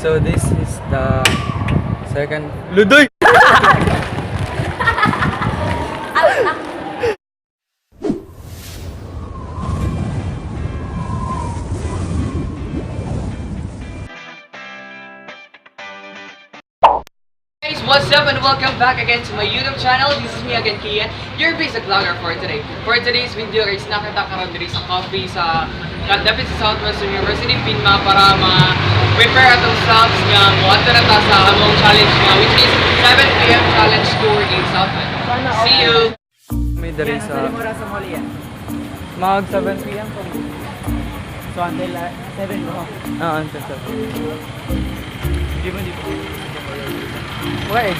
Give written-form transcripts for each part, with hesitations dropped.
So this is the second Ludoy! Guys, what's up and welcome back again to my YouTube channel. This is me again, Kian, your basic vlogger for today. For today's video guys, nakita karon diri sa coffee sa dapat sa Southwestern University Pinma para ma-prepare atong selves nga moadto na ta sa among challenge nga which is 7 p.m. challenge tour in Southwest. See you. May diri sa Oras sa mall yan? Mag 7 p.m. pa. So until 7 mo. Ah, until 7. Di mo, di mo. Okay.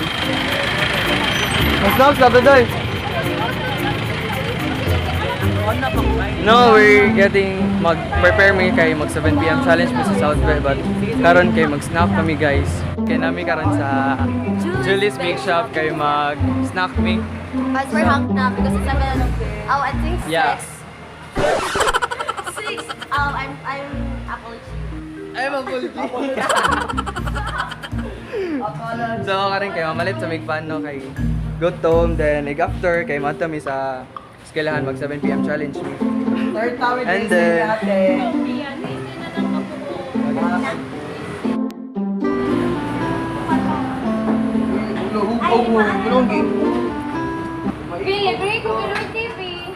Mas snacks na Ludoy. No, we're getting mag-prepare mi kay mag 7 p.m. challenge mi sa Southwest but karon kay mag-snack kami, guys. Kay nami karon sa Julie's Bake Shop kay mag-snack mi. But we're hung na because it's 7. Oh, I think 6. Yeah. 6. I'm apology. Ay, mapulti. So karon kay mamalit sa mig no kay gutom then ig after kay madto mi sa eskwelahan mag 7 p.m. challenge mi. Third time And then- natin. Libre ko Pinoy TV.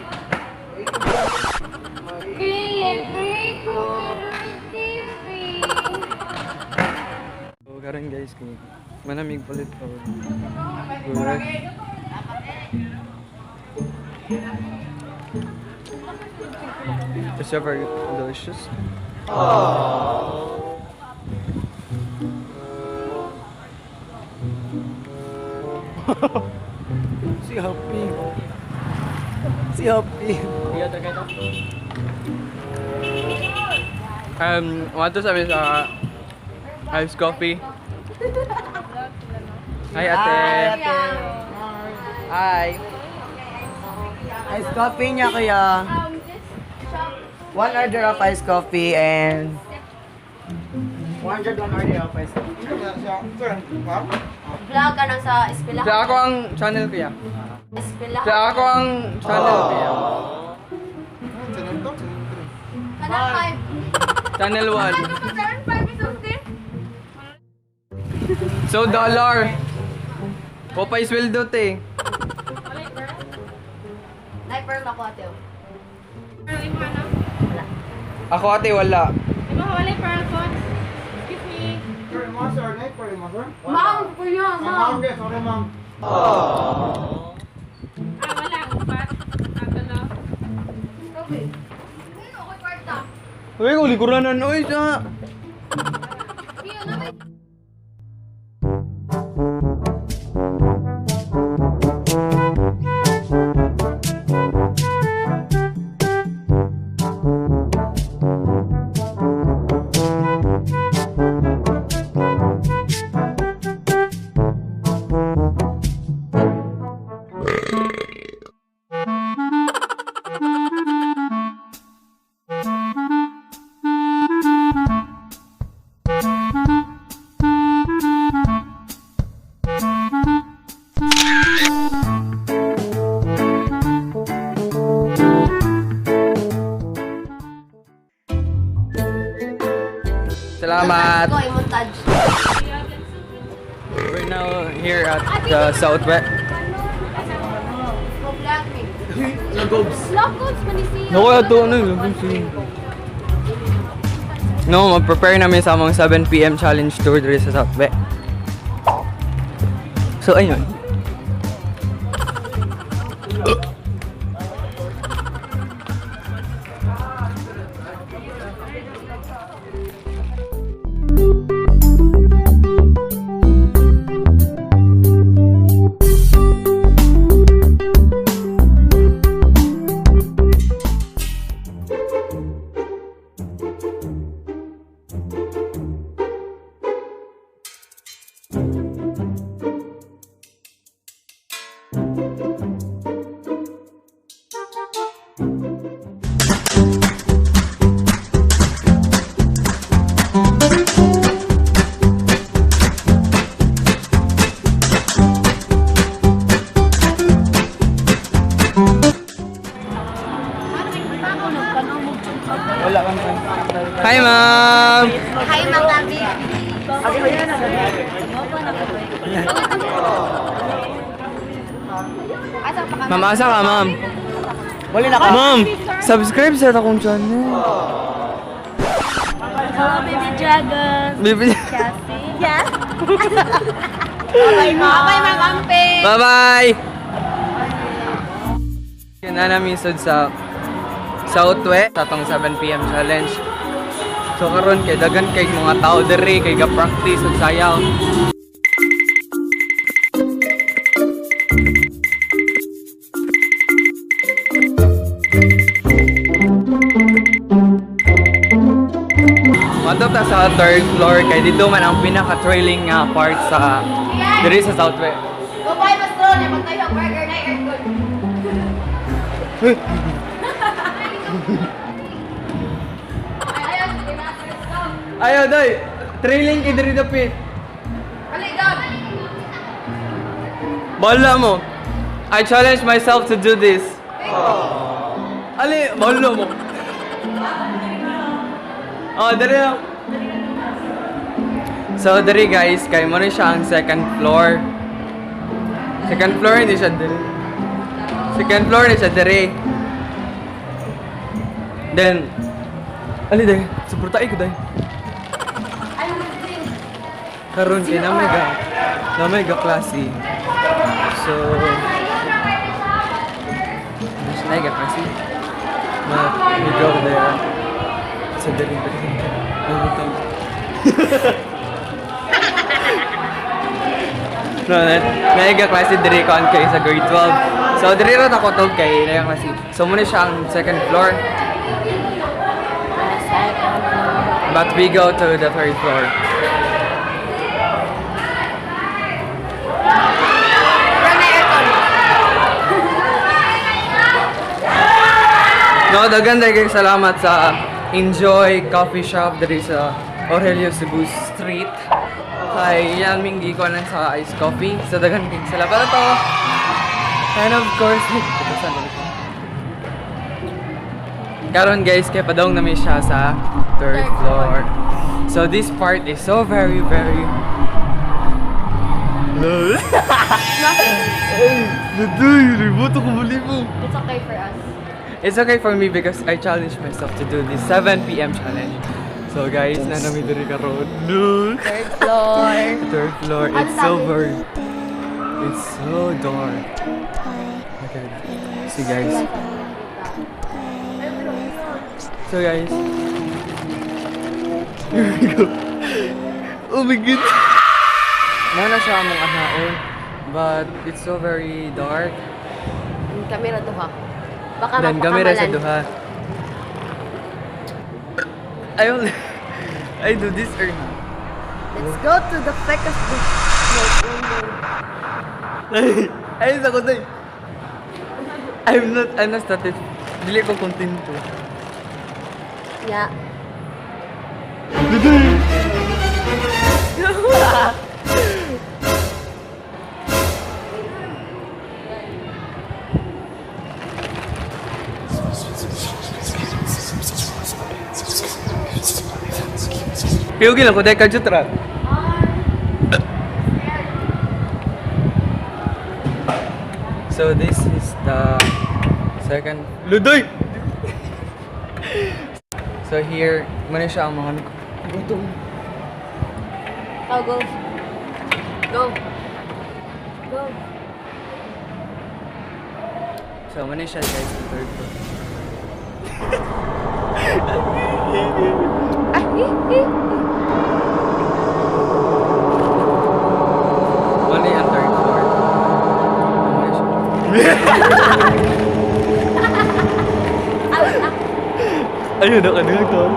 Libre ko Pinoy TV. So karon guys kay manamig palit ko. Good. It's very delicious. Si Happy. Si Happy. Want to sabi sa iced coffee. Hi, ate. Hi. Ice coffee niya kuya. This shop. One order of iced coffee and 101 order of iced coffee. Vlog ka nang sa eskwelahan. Sa ako ang channel kuya. Eskwelahan. Sa ako ang channel kuya. Kanang 5. Channel 1. Channel 5 is okay. So dollar. Popeye sweldo te. Sniper ako ate. Oh. Ako ate wala. Ma'am, kuya, ma'am. Okay. Ano ako kwarta? Uy, uli ko na oy sa. Pio, na may Salamat. Ko, i-montage. We're now here at the Southwest. Mo vlog me. Lagobs. Lagobs man ni siya. Naku, ato ano yung lagobs eh. No, mag-prepare namin sa among 7 p.m. challenge tour diri sa Southwest. So ayun. Asa pa Ma'am, asa ka, ma'am? Wala na ka. Ma'am, subscribe sa akong channel. Hello, baby dragons. Baby. Cassie. Yeah. Bye-bye, ma'am. Bye-bye, ma'am Ampe. Bye-bye! Yun na namin sud sa Southwest sa atong 7 p.m. challenge. So karon kay dagan kay mga tao diri kay ga-practice ug sayaw. Matap ta sa third floor kay dito man ang pinaka-trailing nga part sa diri sa Southwest. Bye-bye, Bastro. Napagtayo ang burger na aircon. Ay, ayaw. Sige na. Let's go. Ayaw day, trailing kay diri dapit. Ali, Gab. Bala mo. I challenge myself to do this. Ali, bala mo. Oh, dali lang. So, dali guys, kay mo rin siya ang second floor. Second floor hindi siya dali. Second floor hindi siya dali. Then, ali dali, suportahin ko dali. Ano mag-drink? Karon kay na mega klase. So mas mega klase. Ma we go there. Sa dali dali. No, na mega klase diri kon kay sa grade 12. So diri ra ako tog kay mega klase. So muna siya ang second floor. But we go to the third floor. Run na aircon. No, daghan daghan salamat sa Enjoy Coffee Shop diri sa Aurelio Cebu Street. Kay yan ming gikonan sa iced coffee. So daghan kay salamat to. And of course, ay, ko. Karon guys, kay padong namin siya sa third floor. So this part is so very very It's okay for us. It's okay for me because I challenged myself to do this 7 p.m. challenge. So guys, nanami diri karon. No. Third floor. Third floor. It's so very It's so dark. Okay. See guys. So guys. Here we go. Oh my god. Muna siya among anaon. But it's so very dark. Kamera duha. Baka Then kamera sa mapakamalan. duha. Ayaw. I do this or not. Let's go to the second floor. Ay, sa ko I'm not satisfied. Dili ko kontento. Yeah. Piyugil lang ko dahil kadyo tra. So this is the second Ludoy. So here, muna siya ang mga gutom. Oh, go. Go. Go. So muna siya guys, the third floor. Ah, eh, eh. Muna yung third floor. Muna siya. Ah, ah. Ayun, naka ko.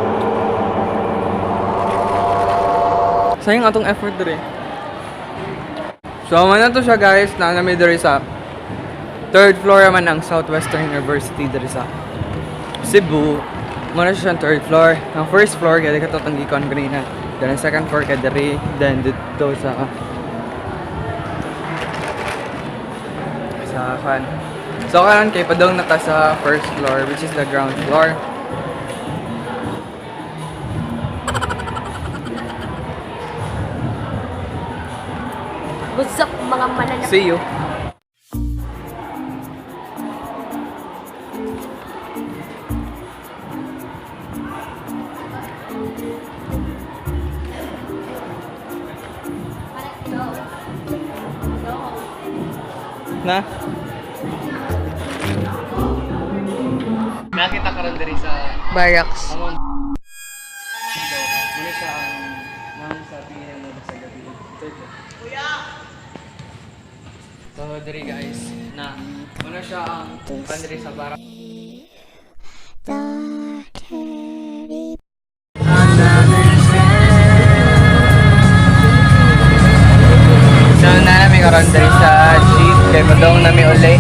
Sayang atong effort diri. So, man na to siya guys, na nami diri sa third floor man ang Southwestern University diri sa Cebu. Muna siya ang third floor. Ang first floor kay kato tong gikon kanina. Then ang second floor kay diri, then dito sa kan. So karon kay padung na ta sa first floor which is the ground floor. What's up, mga mananap? See you. Na? Nakita karon diri sa Barracks. among. So, muna siya ang nang sa PNM mo sa gabi. Kuya! So, diri guys, na muna siya ang pandiri sa barracks. So, na namin karon diri sa jeep kay padong nami uli.